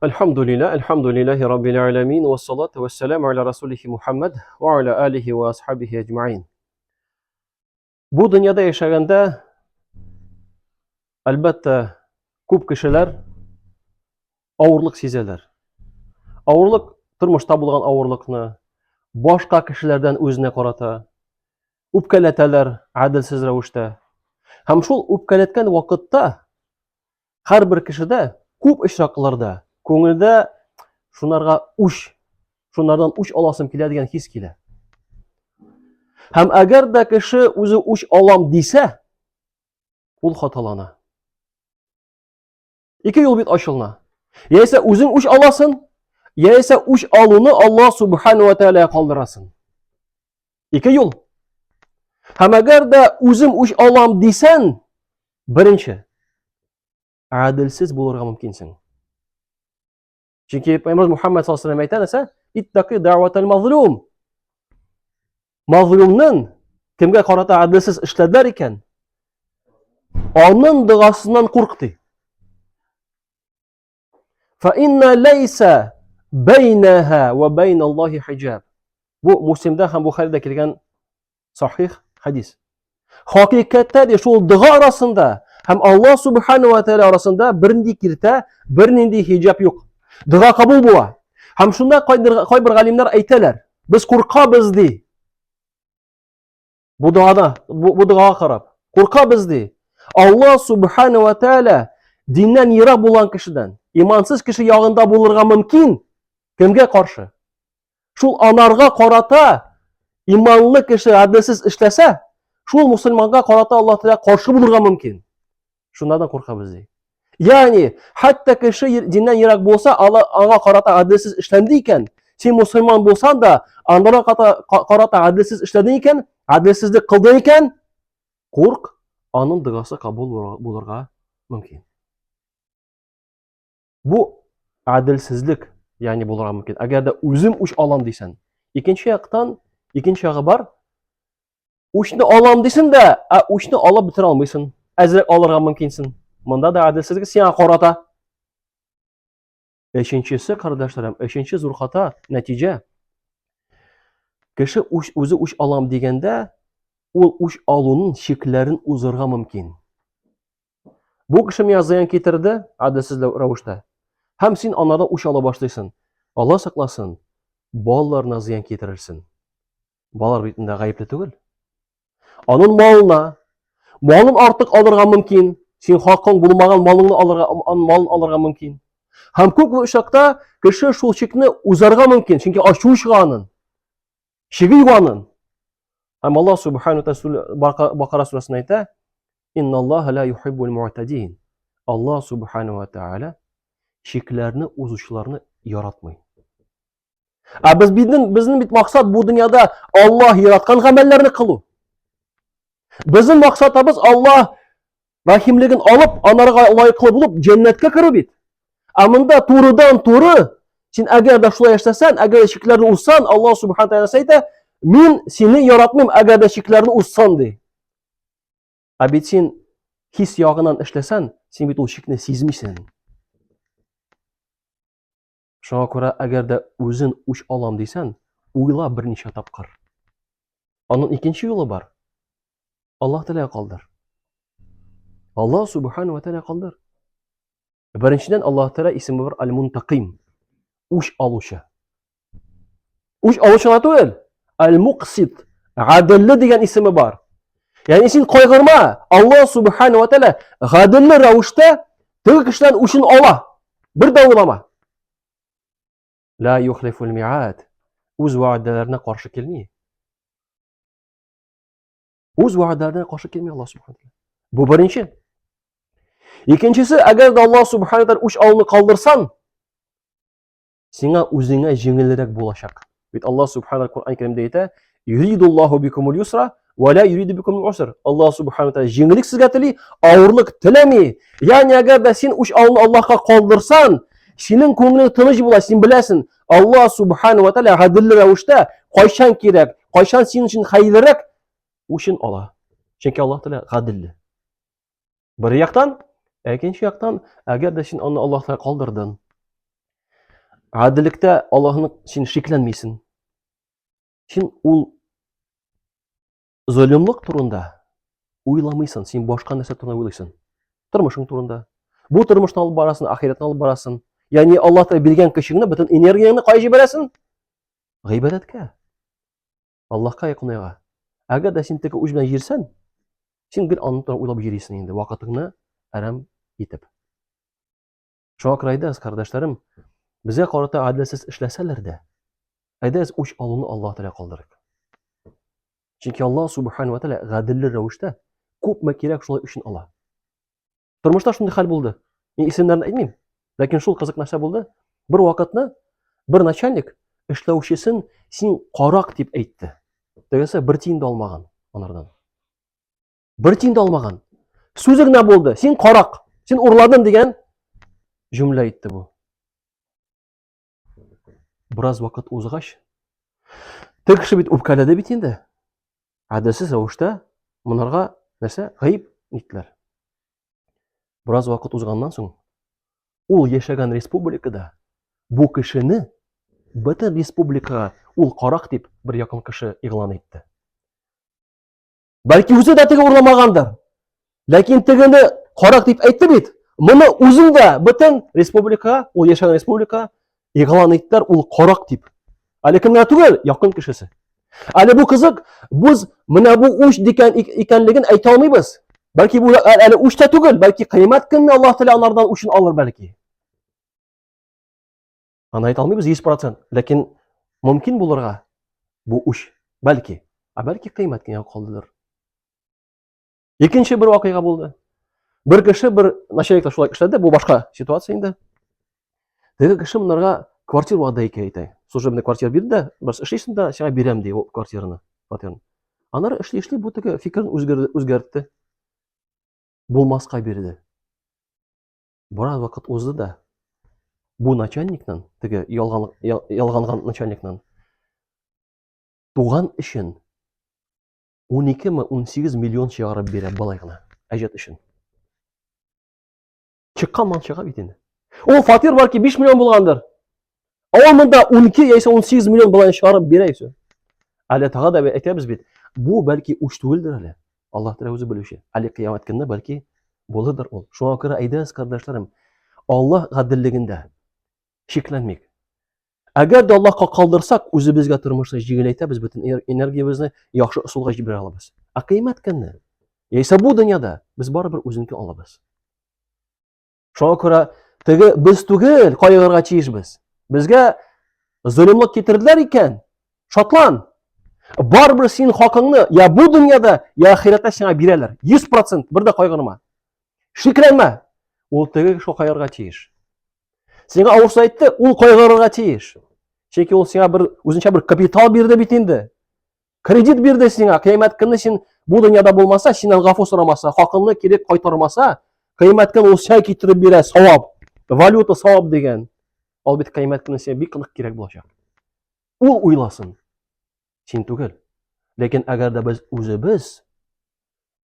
Әлхәмдүлилләһ, әлхәмдүлилләһи раббил аләмин, вассалату вассаламу аля расулихи Мухаммад ва аля алихи ва асхабихи әҗмәин. Бу дөньяда яшәгәндә, әлбәттә, күп кешеләр авырлык сизәләр. Авырлык тормышта булган авырлыкны, башка кешеләрдән үзенә карата, үпкәләтәләр гаделсез рәвештә. Һәм шул үпкәләткән вакытта һәрбер кешедә күп очракларда күңелдә шунарга үч, шунардан үч аласым килә дигән хис килә. Һәм әгәр дә кеше үзе үч алам дисә, ул хаталана. Ике юл бит ачылына. Яисә үзең үч аласың, яисә үч алуны Аллаһ субхану ва тааля калдырасың. Ике юл. Һәм әгәр дә үзем үч алам дисәң, беренче, гаделсез булырга мөмкинсең. Чөнки Пәйгамбер Мухаммад саллаллаху алейһи әйтә нәрсә? Иттаки дa'ватал мазлум. Мазлумның кемгә карата гаделсез эшләделәр икән, аның догасыннан курк ди. Фа инна ләйсә бәйнәһә вә бәйнә Аллаһи хиҗаб. Бу Муслимда һәм Бухарида килгән сахих хадис. Хакыйкатьтә ди шул дога арасында һәм Аллаһ субхану ва тааля арасында бернинди киртә, бернинди хиҗаб юк. Дога кабул була. Һәм шунда кайбер галимнәр әйтәләр, без куркабыз ди. Бу догада, бу, бу догага карап, куркабыз ди. Аллаһ субхану ва тааля диннән ерак булган кешедән, имансыз кеше ягында булырга мөмкин. Кемгә каршы? Шул анарга карата иманлы кеше гаделсез эшләсә, шул мусульманга карата Аллаһ Тәгалә каршы булырга мөмкин. Шуннан куркабыз ди. Ягъни, хәтта кеше диннән ерак булса, ала, аңа карата гаделсез эшләнде икән, син мусульман булсаң да, анарга карата гаделсез эшләдең икән, гаделсезлек кылдың икән, курк, аның догасы кабул булырга мөмкин. Бу гаделсезлек, ягъни булырга мөмкин. Әгәр дә үзем үч алам дисәң. Икенче яктан, икенче ягы бар. Үчне алам дисең дә, ә үчне алып бетерә алмыйсың. Әзрәк алырга мөмкинсең. Монда да гаделсезлек сиңа карата. Өченчесе, кардәшләрем, өченче зур хата, нәтиҗә. Кеше үч, үзе үч алам дигәндә, ул үч алуның чикләрен узырга мөмкин. Бу кеше миңа зыян китерде, гаделсез рәвештә. Һәм син анардан үч ала башлыйсың. Алла сакласын, балаларына зыян китерерсең. Балалар бит инде гаепле түгел. Аның малына, малын артык алырга мөмкин. Син хакың булмаган малыңны алырга, аның малын алырга мөмкин. Һәм күп очракта кеше шул чикне узарга мөмкин, чөнки ачуы чыга аның. Чиге юк аның. Һәм Аллаһ субхану тәала Бакара сүрәсендә әйтә: "Инналлаһа ла юхиббул муътадин." Аллаһ субхану ва тааля чикләрне узучыларны яратмый. Ә без безнең безнең бит максат бу дөньяда Аллаһ яраткан гамәлләрне кылу. Безнең максатыбыз Аллаһ рәхимлеген алып, анарга лаеклы булып җәннәткә керү бит. Ә монда турыдан туры син әгәр дә шулай эшләсәң, әгәр дә чикләрне узсаң, Аллаһ субхана тәгалә әйтә, мин сине яратмыйм, әгәр дә чикләрне узсаң ди. Ә бит син хис ягыннан эшләсәң, син бит ул чикне сизмисең. Шуңа күрә, әгәр дә үзен үч алам дисәң, уйла берничә тапкыр. Аның икенче юлы бар. Аллаһ Тәгалә калдыр. Аллаһ субхану ва тәгалә калдыр. Беренчедән Аллаһ Тәгалә исеме бар Аль-Мунтаким. Үч алучы. Үч алучы гына түгел, Аль-Муксит, гаделле дигән исеме бар. Ягъни син кайгырма, Аллаһ субхану ва тәгалә гаделле рәвештә теге кешедән үчен ала. Бер дә уйлама. Ла юхлифул миад. Үз вәгъдәләренә каршы килми. Үз вәгъдәләренә каршы килми Аллаһ субхану тәгалә. Бу беренче. Икенчесе, әгәр дә Аллаһ субхану тәгалә үч алуны калдырсаң, сиңа үзеңә җиңелрәк булачак. Бит Аллаһ субхану Коръән Кәримдә әйтә, юридуллаһу бикумул юсра ва ла юриду бикумул уср. Аллаһ субхану тәгалә җиңеллек сезгә тели, авырлык теләми. Ягъни әгәр дә син үч алуны Аллаһка калдырсаң, синең күңелең тыныч була, син беләсең, Аллаһ субхану ва тәгалә гаделле рәвештә кайчан кирәк, кайчан синең өчен хәерлерәк, үчен ала. Чөнки Аллаһ Тәгалә гаделле. Бер яктан, ә икенче яктан, әгәр дә син аны Аллаһ Тәгалә калдырдың. Гаделлектә Аллаһның син шикләнмисең. Син ул золымлык турында уйламыйсың, син башка нәрсә турында уйлыйсың. Тормышың турында. Бу тормышны алып барасың, ахирәтне алып барасың. Ягъни Аллаһ Тәгалә биргән көчеңне, бөтен энергияңне кая җибәрәсең? Гыйбадәткә. Аллаһка якынайга. Әгәр дә син теге үз белән йөрсәң, син гел аның турында уйлап йөрисең инде, вакытыңны әрәм итеп. Шуңа күрә әйдәгез, кардәшләрем, безгә карата гаделсез эшләсәләр дә, әйдәгез үч алуны Аллаһ Тәгалә калдырыйк. Чөнки Аллаһ субхану ва тәгалә гаделле рәвештә күпме кирәк шулай үчен ала. Тормышта шундый хәл булды. Мин исемнәрен әйтмим, ләкин шул кызык нәрсә булды. Бер вакытны бер начальник эшләүчесен син карак дип әйтте. Тегесе бер тиен дә алмаган анардан. Бер тиен дә алмаган. Сүзе генә булды. Син карак, син урладың дигән җөмлә әйтте бу. Бераз вакыт узгач, теге кеше бит үпкәләде бит инде. Гаделсез рәвештә монарга нәрсә гаеп иттеләр. Бераз вакыт узганнан соң, ул яшәгән республикада бу кешене бөтен республикага ул карак дип бер якын кеше игълан итте. Бәлки үзе дә теге урламагандыр. Ләкин тегене карак дип әйтте бит. Моны үзен дә бөтен республика, ул яшәгән республика игълан иттеләр, ул карак дип. Әле кем генә түгел, якын кешесе. Әле бу кызык, без менә бу уч дикән икәнлеген әйтә алмыйбыз. Бәлки бу әле уч та түгел, бәлки кыямәт көнне Аллаһ Тәгалә анардан учын алыр бәлки. Аны әйтә алмыйбыз 100%, ләкин мөмкин булырга бу уч, бәлки, ә бәлки кыйммәт кенә калдылар. Икенче бер вакыйга булды. Бер кеше бер начальник шулай эшләде, бу башка ситуация инде. Теге кеше монарга квартира вәгъдә итә әйтә. Служебный квартира бирде дә, бер эшлисең дә, сиңа бирәм ди ул квартираны. Квартираны. Аннары эшли-эшли бу теге фикерен үзгәртте. Булмаска бирде. Бераз вакыт узды да, бу начальникның, теге ялган, ялганган начальникның туган өчен 12 ме 18 миллион чыгарып бирә болай гына, әҗәт өчен. Чыккан мал чыга бит инде. Ул фатир бар ки 5 миллион булгандыр. Ә ул монда 12 яисә 18 миллион болай чыгарып бирә исә. Әле тагы да әйтәбез бит, бу бәлки үч түгелдер әле. Аллаһ Тәгалә үзе белүче. Әле кыямәт көнне бәлки булыдыр ул. Шуңа күрә әйдәгез, кардәшләрем, Аллаһ гаделлегендә шикләнмик. Әгәр дә Аллаһка калдырсак, үзебезгә тормышны җиңеләйтәбез, бөтен энергиябезне яхшы ысулга җибәрә алабыз. Ә кыямәт көнне, яисә бу дөньяда без барыбер үзенекен алабыз. Шуңа күрә теге без түгел кайгырга тиешбез. Безгә золымлык китерделәр икән, шатлан. Барыбер синең хакыңны я бу дөньяда, я ахирәттә сиңа бирәләр. 100% бер дә кайгырма. Шикләнмә. Ул теге кеше кайгырга тиеш. Сиңа авыр сүз әйтте, ул кайгырырга тиеш. Чөнки ул сиңа бер үзенчә бер капитал бирде бит инде. Кредит бирде сиңа, кыямәт көнне син бу дөньяда булмаса, синнән гафу сорамаса, хакыңны кире кайтармаса, кыямәт көнне ул сиңа китереп бирә савап. Валюта савап дигән. Ул бит кыямәт көнне сиңа бик нык кирәк булачак. Ул уйласын. Син түгел. Ләкин әгәр дә без үзебез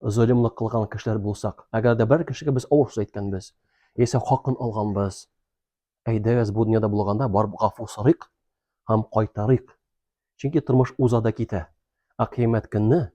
золимлык кылган кешеләр булсак, әгәр дә бер кешегә без авыр сүз әйткәнбез, яисә хакын алганбыз, әйдәгез бу дөньяда булганда барып гафу сорыйк һәм кайтарыйк. Чөнки тормыш уза да китә. Ә кыямәт көнне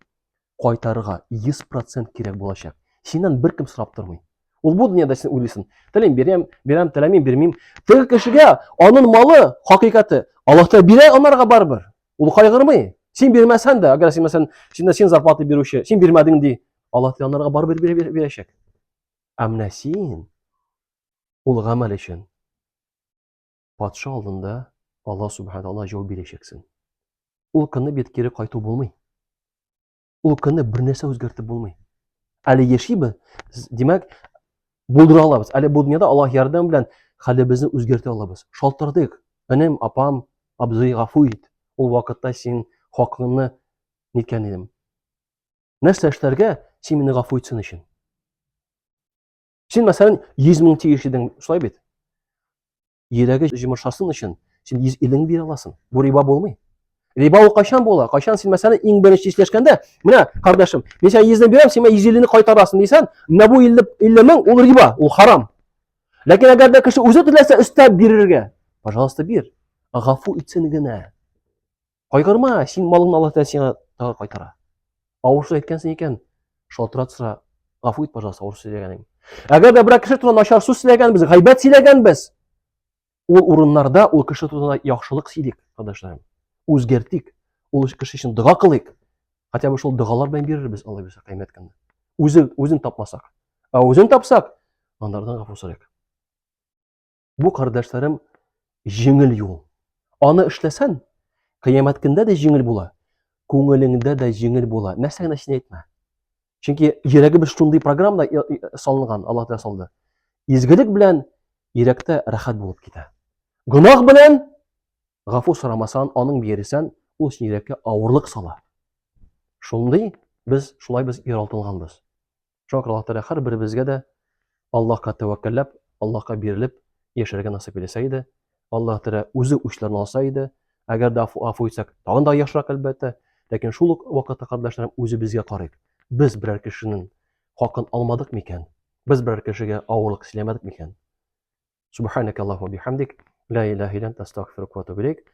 кайтарырга 100% кирәк булачак. Синнән беркем сорап тормый. Ул бу дөньяда син уйлыйсың. Телим бирәм, бирәм, теләмим, бирмим. Теге кешегә аның малы, хакыйкате, Аллаһ Тәгалә бирә анарга барыбер. Ул кайгырмый. Син бирмәсән дә, әгәр син мәсәлән, син син зарплата бирүче, син бирмәдең ди, Аллаһ Тәгалә анарга барыбер бирәчәк. Ә менә син ул гамәл өчен патша алдында Аллаһ Субхану Тәгалә җавап бирәчәксең. Ул көнне бит кире кайту булмый. Ул көнне бер нәрсә үзгәртеп булмый. Әле яшибез, димәк, булдыра алабыз. Әле бу дөньяда Аллаһ ярдәме белән хәлебезне үзгәртә алабыз. Шалтырдык. Энем, апам, абзый, гафу ит. Ул вакытта син хакыңны ниткән идем. Нәрсә эшләргә, син мине гафу итсен өчен? Син, мәсәлән, 100 мең тиеш идең, шулай бит? Йөрәге җымыршасын өчен син 150 мең бирә аласың. Бу риба булмый. Риба ул кайчан була? Кайчан син, мәсәлән, иң беренче исләшкәндә, менә, кардәшем, мин сиңа 100 бирәм, син миңа 150-не кайтарасың дисәң, менә бу 50 мең ул риба, ул харам. Ләкин әгәр дә кеше үзе теләсә өстәп бирергә, Пожалуйста, бир. Гафу итсен генә. Кайгырма, син малыңны Аллаһ Тәгалә сиңа тагы кайтара. Авыр сүз әйткәнсең икән, шалтырат сора, гафу ит, пожалуйста, авыр сүз сөйләгәнең. Әгәр дә берәр кеше турында начар сүз сөйләгәнбез, гайбәт сөйләгәнбез, ул урыннарда ул кеше турында яхшылык сөйлик, кардәшләрем. Үзгәртик. Ул кеше өчен дога кылыйк. Хотя бы шул догалар белән бирербез, Алла бирсә, кыямәт көнне. Үзе, үзен тапмасак. Ә үзен тапсак, андардан гафу сорыйк. Бу, кардәшләрем, җиңел юл. Аны эшләсән, кыямәт көндә дә җиңел була, күңелеңдә дә җиңел була. Нәрсә генә син әйтмә. Чөнки йөрәгебез шундый программада салынган, Аллаһ Тәгалә салды. Изгелек белән йөрәктә рәхәт булып китә. Гөнаһ белән гафу сорамасан, аның бирсән, ул син йөрәккә авырлык сала. Шундый без шулай без яралтылганбыз. Шуңа күрә Аллаһ Тәгалә һәрберебезгә дә Аллаһка тәвәккәлләп, Аллаһка бирелеп яшәргә насыйп итсә иде. Аллаһ Тәгалә үзе үчләрен алса иде. Әгәр дә гафу итсәк, тагын да яхшырак әлбәттә. Ләкин шул ук вакытта, кардәшләрем, үзебезгә карыйк. Без берәр кешенең хакын алмадык микән? Без берәр кешегә авырлык сөйләмәдек микән? Субханак Аллаһу бихамдик, ла илаһа илля анта, астагфирука ва атубу илейк.